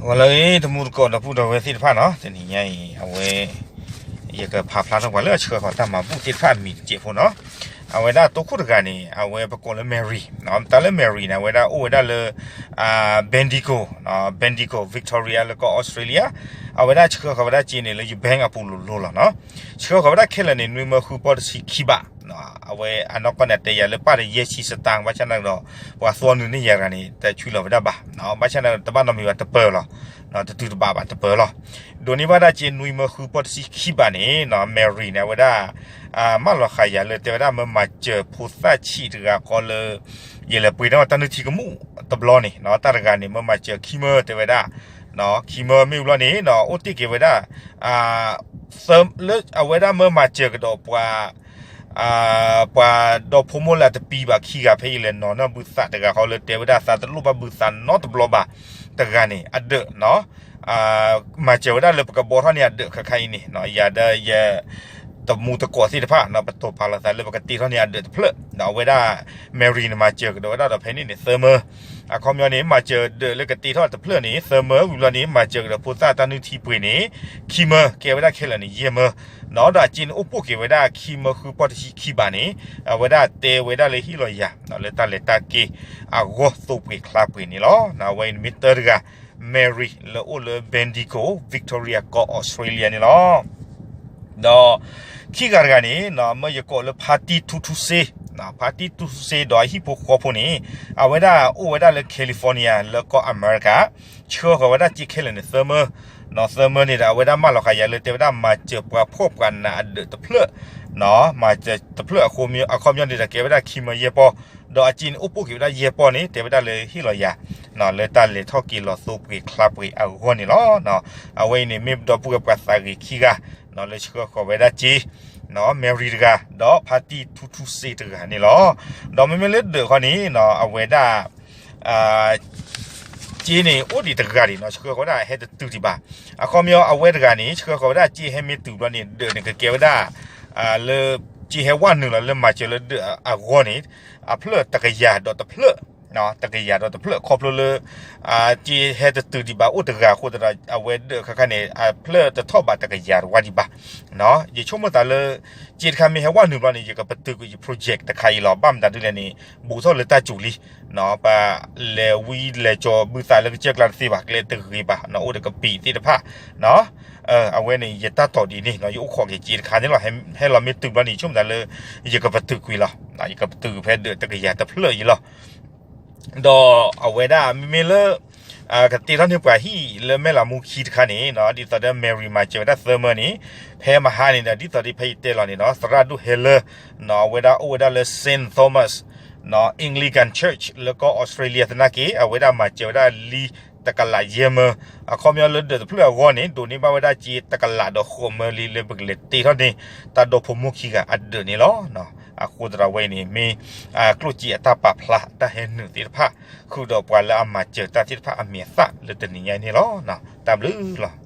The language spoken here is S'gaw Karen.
ဂီၤလၢအဂ့ၤ တမူတကိးဒီပုၢ်ဒီဝဲၢ်သ့ၣ်တဖၣ်နီၤ, တနံၤညါအံၤ အဝဲ ယကဖးဖျါထီၣ်ပှၤလၢအဆှၢဃီၤတၢ်မၤဘူၣ်သ့ၣ်တဖၣ်အမံၤတစဲးဖိနီၤ. အဝဲဒၣ်တိခိၣ်တဂၤန့ၣ် အဝဲပကိးလၢ Mary နီၤ, တၢ်လၢ Mary န့ၣ် အဝဲဒၣ်အိၣ်ဝဲဒၣ်လၢ Bendigo, Bendigo Victoria လၢကီၢ်အီစထြ့လယါ, အဝဲဒၣ်ဆှၢဃီၤဝဲဒၣ်စ့န့ၣ်လၢယ bank အပူၤလိၤလိၤလီၤနီၤ. ဆှၢဃီၤဝဲဒၣ်ခဲလၢာ်န့ၣ် နွံမၢဃုပီၢ်တဆံခံဘး အဝဲအနီၢ်ကီၢ်န့ၣ် အတဲယၤလၢပၢ်ဒီးယဲၢ်ဆံစတၢၣ်, ဘၣ်ဆၣ်န့ၣ်ဒီး ပှၤသီနုာ်န့ၢ်ယၤတဂၤန့ၣ် တဆှၢလီၤဝဲဒၣ်ဘၣ်, ဘၣ်ဆၣ်န့ၣ်ဒီး တဘၣ်နီတမံၤဘၣ် တပၢၤလီၤ, တတုၤတဘၣ်ဘၣ် တပၢၤလီၤ. ဒိးန့ၢ်ဘၣ်ဒၣ်စ့နွံမၢဃုပီၢ်တဆံခံဘးန့ၣ် Mary န့ၣ် အဝဲဒၣ် မၢလီၤဃာ်ယၤလၢ တဲဝဲဒၣ် မၢမၤစၢၤဖိသၣ်ဆံးတဂၤဃီလၢ ယလဲၤပှ့ၤန့ၢ်တၢ်နုၢ်ထံကမူၣ်တဘျီန့ၣ် တၢ်တဂၤန့ၣ် မၢမၤစၢၤခံမၢ တဲဝဲဒၣ်, ခံမၢမ့ၢ်ဘျီန့ၣ် အိၣ်တ့ၢ်က့ၤဝဲဒၣ် လၢအဝဲဒၣ်မၢမၤစၢၤကဒီးပှၤ ပှၤဒီဖိမိၢ်လၢအတပံၤဘၣ်ခံဂၤ ဖဲယလဲၤနီၤန့ၢ်ဘုသးတဂၤဃီလၢ တဲဝဲဒၣ်သးတလိၣ်ဘၣ်ဘုသးနီတဘျီဘၣ် တဂၤန့ၣ် အဒၢး မၤစၢၤဝဲဒၣ်လၢပကဘီထီၣ်န့ၢ်အဒၢးခါခါအံၤန့ၣ် ယၤဒီးယ တမူတကိးသ့ၣ်တဖၣ် ပတိာ်ပာ်လီၤသးလၢပကတ့ထီၣ်န့ၢ်အဒၢးတဖျၢၣ် ဒီးအဝဲဒၣ် Mary န့ၣ် မၤစၢၤကဒီးဝဲဒၣ်ဒီးဖဲန့ၣ်န့ၣ် သၢမၢ, အခီပညီန့ၣ် မၤစၢၤဒၢးလၢကတ့ထီၣ်တဖျၢၣ်န့ၣ် သၢမၢ ဝံၤဘျီန့ၣ် မၤစၢၤကဒီးဖိသၣ်တၢ်နုၢ်ထံပှ့ၤန့ၣ် ခံမၢ ကဲဝဲဒၣ်ခဲလၢာ်န့ၣ် ယဲၢ်မၢ ဒီးအစ့န့ၣ်အိၣ်ပိာ်က့ၤဝဲဒၣ်ခံမၢဃုပီၢ်တဆံခံဘးန့ၣ် အဝဲဒၣ်တဲဝဲဒၣ်လၢဟ့ၣ်လီၤယၤ လၢတၢ်လဲၤတၢ်က့ၤအဂီၢ်သိပှ့ၤချါပှ့ၤန့ၣ်လီၤ. အဝဲအံၤန့ၣ်မ့ၢ်တၢတဂၤ Mary လၢအိၣ်လၢ Bendigo Victoria ကီၢ်အီစထြ့လယါန့ၣ်လီၤ. ဒီးခံဂၤတဂၤန့ၣ် မၢယကိးလၢဖါတံၢ်ထူထူစ့, ဖါတံၢ်ထူထူစ့ ဒီးအဟံၣ်ဖိဃီဖိန့ၣ် အဝဲဒၣ်အိၣ်ဝဲဒၣ်လၢ California လၢကီၢ်အမဲရကၤ, ဆှၢဃီၤဝဲဒၣ်စ့ခဲလၢာ်န့ၣ် သၢမၢ, သၢမၢန့ၣ်ဒီး အဝဲဒၣ်မၢလီၤဃာ်ယၤလၢ တဲဝဲဒၣ်မၤစၢၤပှၤဖှီၣ်ပှၤနးအဒၢးတဖျၢၣ်, မၤစၢၤတဖျၢၣ်အခီပညီန့ၣ်ဒီး ကဲဝဲဒၣ်ခံမၢယဲၢ်ပီၢ်, ဒီးအစ့န့ၣ်အိၣ်ပိာ်က့ၤဝဲဒၣ်ယဲၢ်ပီၢ်န့ၣ် တဲဝဲဒၣ်လၢဟ့ၣ်လီၤယၤ လၢတၢ်လဲၤထီၣ်က့ၤလီၤသိပှ့ၤချါပှ့ၤအဂီၢ်န့ၣ်လီၤ. အဝဲအံၤန့ၣ်မ့ၢ်ဒီပုၢ်ဝဲၢ်ပှၤသးဂ့ၤခံဂၤ လၢဆှၢဃီၤဝဲဒၣ်စ့ Mary တဂၤ ဒီးဖါတံၢ်ထူထူစ့တဂၤန့ၣ်လီၤ. ဒီးမ့မ့ၢ်လၢဒၢးဃီန့ၣ် အဝဲဒၣ် စ့န့ၣ်အိၣ်ဒံးတဂၤဒံးနီၤ, ဆှၢဃီၤဝဲဒၣ်ဟဲတတုၤဒံးဘၣ်. အခီပညီအဝဲတဂၤန့ၣ် ဆှၢဃီၤဝဲဒၣ်စ့ဟဲမ့ၢ်တုၤဘျီန့ၣ် ဒၢးန့ၣ်ကကဲဝဲဒၣ် လၢ စ့ဟဲဝဲနုာ်လီၤလၢမၤစၢၤလၢဒၢးအဂီၢ်န့ၣ် အဖျၢၣ်တကယၤဒီးတဖျၢၣ်, တကယၤဒီးတဖျၢၣ် ခီဖျိလၢ စ့ဟဲတတုၤဒံးဘၣ်အိၣ်တဂၤအဃိသတးဒီး အဝဲဒၢးခါခါန့ၣ် အဖျၢၣ်တထီၣ်ဘးတကယၤတဝၢ်ဒံးဘၣ်. ယဆိကမိၣ်သးလၢ စ့တခါမ့ၢ်ဟဲဝဲနုာ်ဘျီန့ၣ် ယကပတုာ်ကွံာ်ယ project တခါအံၤလီၤ. ဘၣ်မတၤဒ်လဲၣ်န့ၣ် ဘူးထီၣ်လၢတၢ်စူၤလံ ပလဲၤဝံလဲၤကၠီၤဘုသးလၢကစၢၢ်ကျါတသ့ဘၣ်, ကျဲတဂ့ၤဘၣ်, အိၣ်ဒီးကပံာ်သ့ၣ်တဖၣ် အဝဲန့ၣ် ယတၢ်တိာ်ဒ်န့ၣ် ယအိၣ်ခိးက့ၤစ့တခါန့ၣ်လီၤ. ဟဲလီၤမ့ၢ်တုၤဘျီန့ၣ် ယဆိကမိၣ်သးလၢ ယကပတုာ်ကွံာ်လီၤ. ယကပတုာ်ဖဲဒၢးတကယၤတဖျၢၣ်အံၤလီၤ. ဒီးအဝဲဒၣ်မ့မ့ၢ်လၢ ကတ့ထီၣ်န့ၢ်ပှၤဟံၣ်လၢမဲၢ်လးမူခံတခါန့ၣ် ဒ်သိးဒီး Mary မၤစၢၤဝဲဒၣ်သၢမၢန့ၣ် ဖဲမဟါန့ၣ်ဒီး ဒ်သိးဒီးဖဲယတဲလီၤန့ၣ်ဒီး သရၣ်ဒိၣ်ဟဲလၢ အဝဲဒၣ်အိၣ်ဝဲဒၣ်လၢ Saint Thomas Anglican Church လၢကီၢ်အီစထြ့လယါသနာ်က့ အဝဲဒၣ်မၤစၢၤဝဲဒၣ်လံတကလးယဲၢ်မၢ, အခီပညီလၢဒၢးတဖျၢၣ်အဂီၢ်န့ၣ် ဒိးန့ၢ်ဘၣ်ဝဲဒၣ်စ့တကလးဒီးဃိးမၢလံ လၢပကလဲၤတ့ထီၣ်န့ၢ် တၢ်ဒီဖိမိၢ်ခံဂၤအဒၢးန့ၣ်လီၤ. အဃိသတးဒီးဝဲအံၤန့ၣ် မ့ၢ် ကျိၣ်စ့အတၢ်ပာ်ဖျါတၢ်ဟဲနုာ်သ့ၣ်တဖၣ် ဃုာ်ဒီးပှၤလၢအမၤစၢၤတၢ်သ့ၣ်တဖၣ်အမဲာ်သၣ်လၢတနံၤညါအံၤန့ၣ်လီၤ. တၢ်ဘျုးလီၤ.